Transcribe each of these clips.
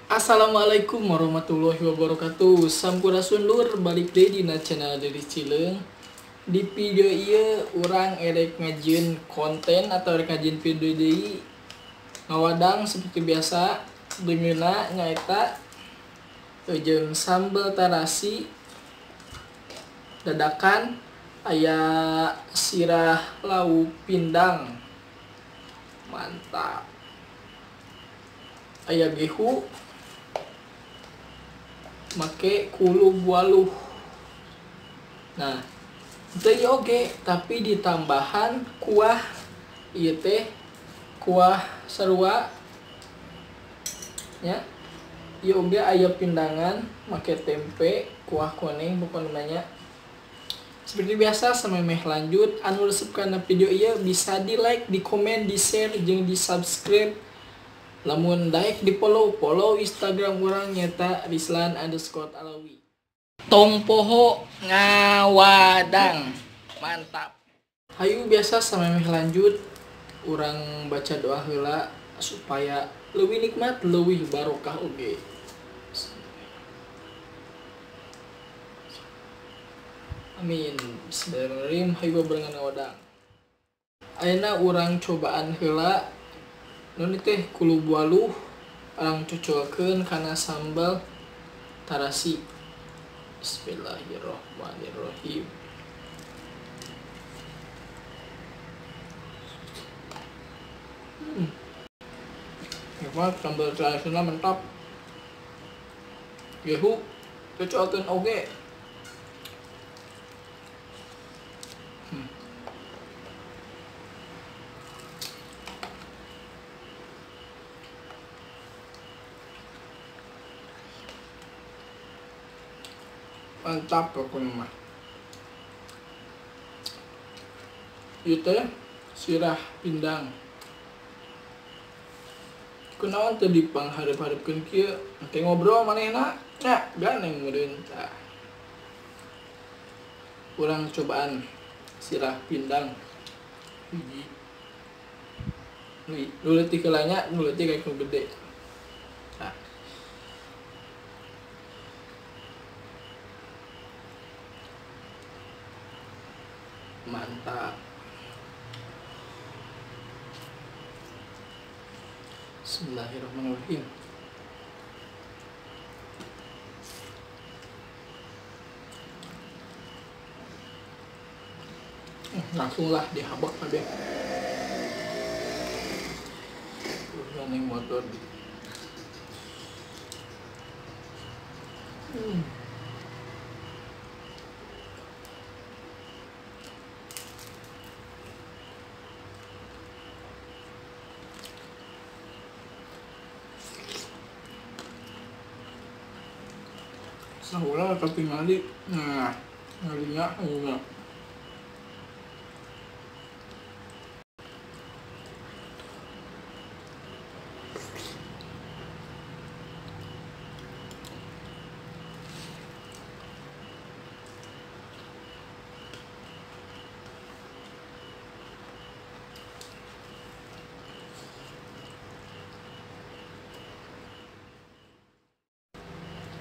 Assalamualaikum warahmatullahi wabarakatuh. Sampurasun lur, balik deui dina channel Delis Cileung. Di video ieu urang erek ngajieun konten atau erek ngajieun video deui ngawadang seperti biasa deungeuna nyaeta jeung sambal tarasi dadakan aya sirah lauk pindang. Mantap. Aya gehu make kulu bualuh. Nah, teu oge tapi ditambahan kuah ieu teh kuah sarua nya. Ieu oge aya pindangan make tempe, kuah kuning pokona nanya. Seperti biasa samemeh lanjut anu resep kana video ieu bisa di like, di komen, di share jeung di subscribe. Lamun daek di follow, follow Instagram urang nyata Rizlan_Alawi. Tong poho ngawadang. Mantap. Hayu biasa samemeh lanjut urang baca doa heula supaya leuwih nikmat, leuwih barokah oge. Amin. Bismillahirrahmanirrahim. Hayu barengan ngawadang. Ayeuna urang cobaan heula. Nun teh kulu bualuh urang cocolkeun kana sambal tarasi. Bismillahirrahmanirrahim. Nikmat sambal tarasina mantap. Gehu cocolkeun oge. Mantap pokoknya mah. Ieu teh sirah pindang. Kunaon teu dipanghareup-hareupkeun kieu, engke ngobrol manehna nya ganeng meureun tah. Urang cobaan sirah pindang. Hiji. Nu leutik heula nya, nu leutik kayak nu gede. Tah. Mantap. Bismillahirrahmanirrahim. Langsunglah dihabek kabeh. Gandeng motor. Sahura ketinggalan, nah, ngalinya enggak.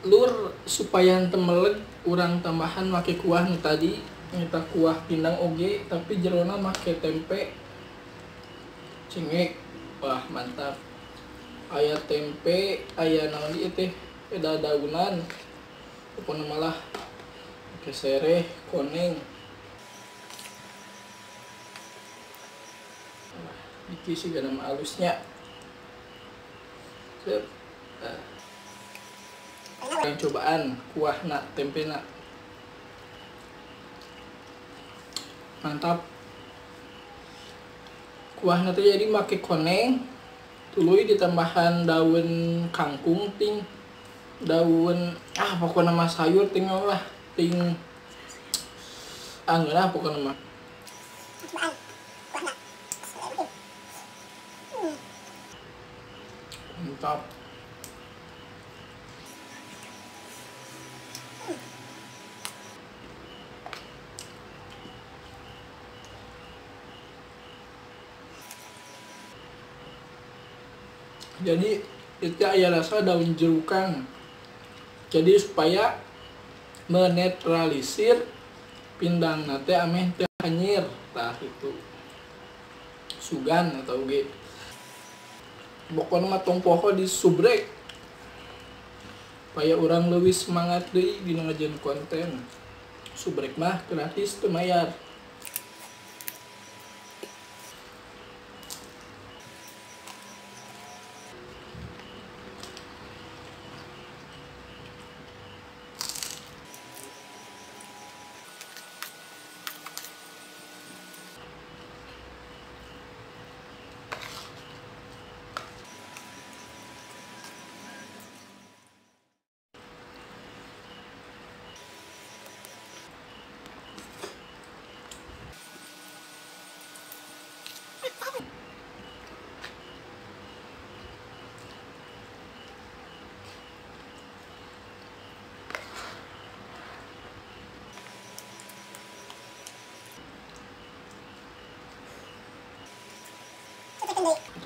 Lur supaya temeleg urang tambahan make kuah nu tadi nyata kuah pindang oge tapi jerona make tempe cengek. Wah mantap. Aya tempe, aya naon ieu teh, eda daunan. Pokona malah make sereh koneng. Wah, iki sih nama alusnya. Sip. Yang cobaan kuah nak tempe nak mantap. Kuah nanti jadi make koneng tuluy ditambahan daun kangkung ting daun pokoknya nama sayur ting lah ting lah pokoknya mah. Mantap. Jadi Itu aya rasa daun jerukang. Jadi supaya menetralisir pindang nate ameh teu hanyir tah itu. Sugan atau ge. Pokona mah tong poho di subrek. Supaya urang leuwih semangat deui dina ngajieun konten. Subrek mah gratis teu mayar.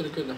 Terkena.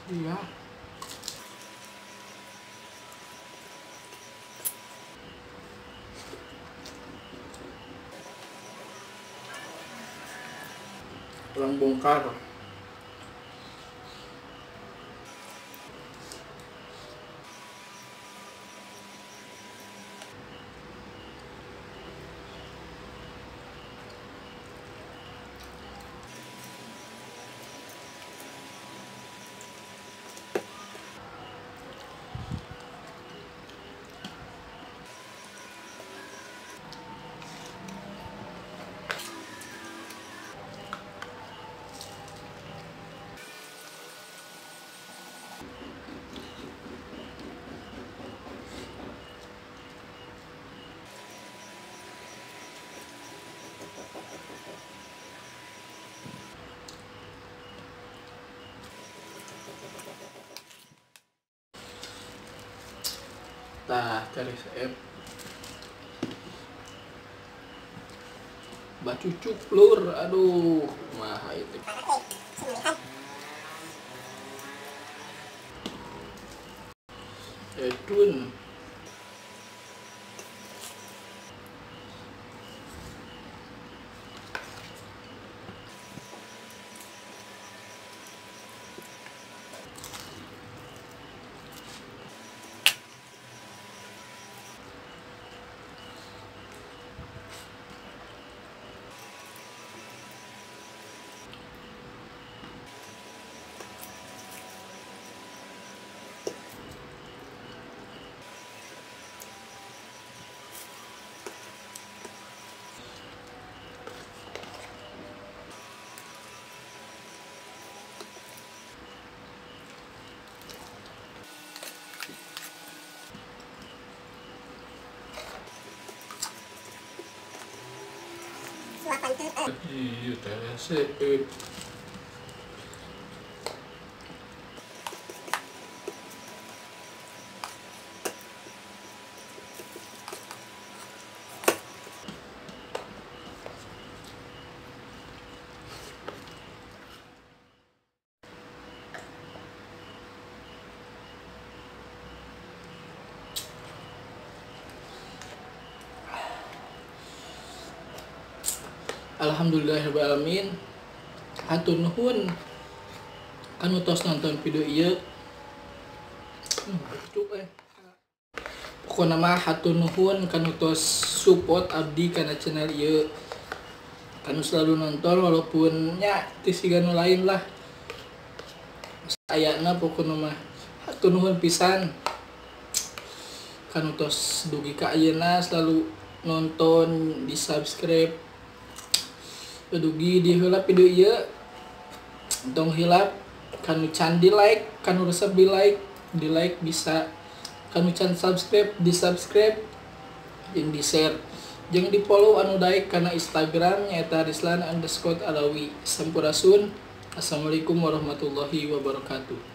Iya. Orang bongkar. Tah, cari resep bacucuk lur, aduh, mah itu. Edun. Iya, TSE. Alhamdulillahirrahmanirrahim. Hatur nuhun Kanu tos nonton video ieu. Pokona mah hatur nuhun kanu tos support abdi kana channel ieu. Kanu selalu nonton walaupun nya ti siga nu lain lah. Ayana pokona mah hatur nuhun pisan. Kanu tos dugi ka ayeuna selalu nonton, di subscribe. Dugi di heula video ieu. Tong hilap kanu can di like, kanu resep di like bisa, kanu can subscribe di subscribe, jeung di share, jeung di follow anu daek kana Instagram nyaeta Rizlan_Alawi. Sampurasun. Assalamualaikum warahmatullahi wabarakatuh.